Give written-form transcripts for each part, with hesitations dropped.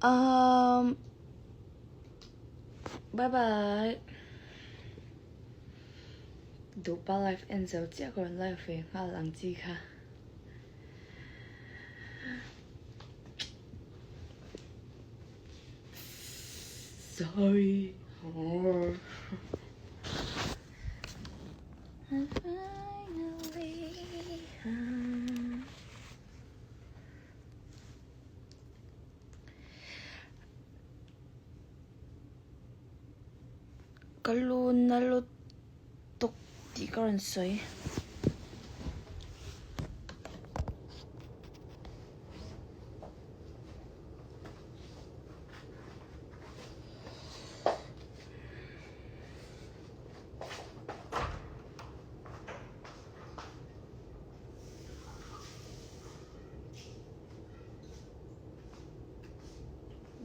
Um bye bye. Duhpa live en zo chiah ka rawn live ve nghal ang chi kha. Sorry. And finally Ka lu na lutuk tih ka rawn sawi.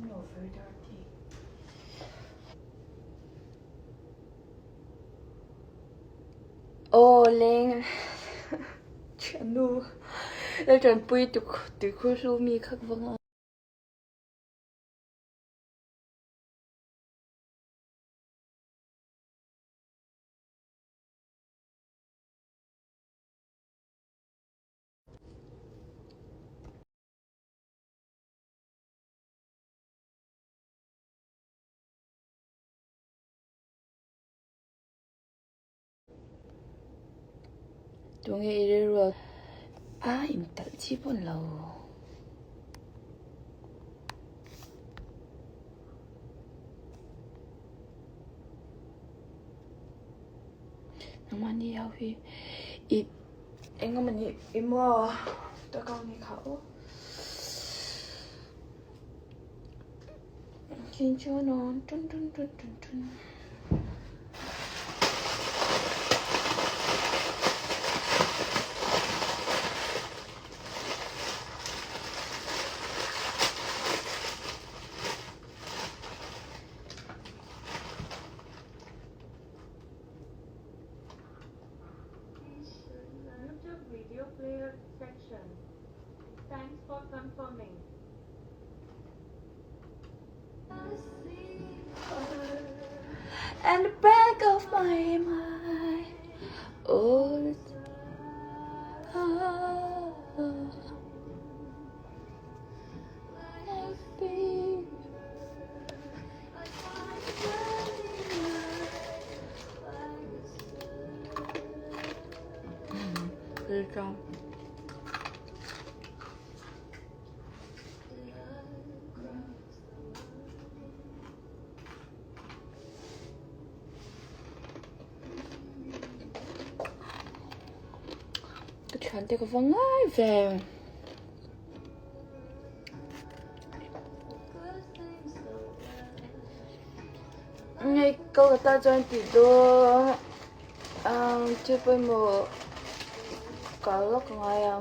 No, very dirty. Aw leng thiannu Laltanpui tuikhur hlu mi kha ka va nghak. Tunge i rilru a a intalh chi pawn lo. Nangmahni ho hi i eng emaw ni i maw taka ni kha aw. YouTube video player section. Thanks for confirming. And the back of my mind oh Ka thiante ka va ngai ve. Hei Kolkata chuan tih dawn thil pawimawh kal lawk a ngai a.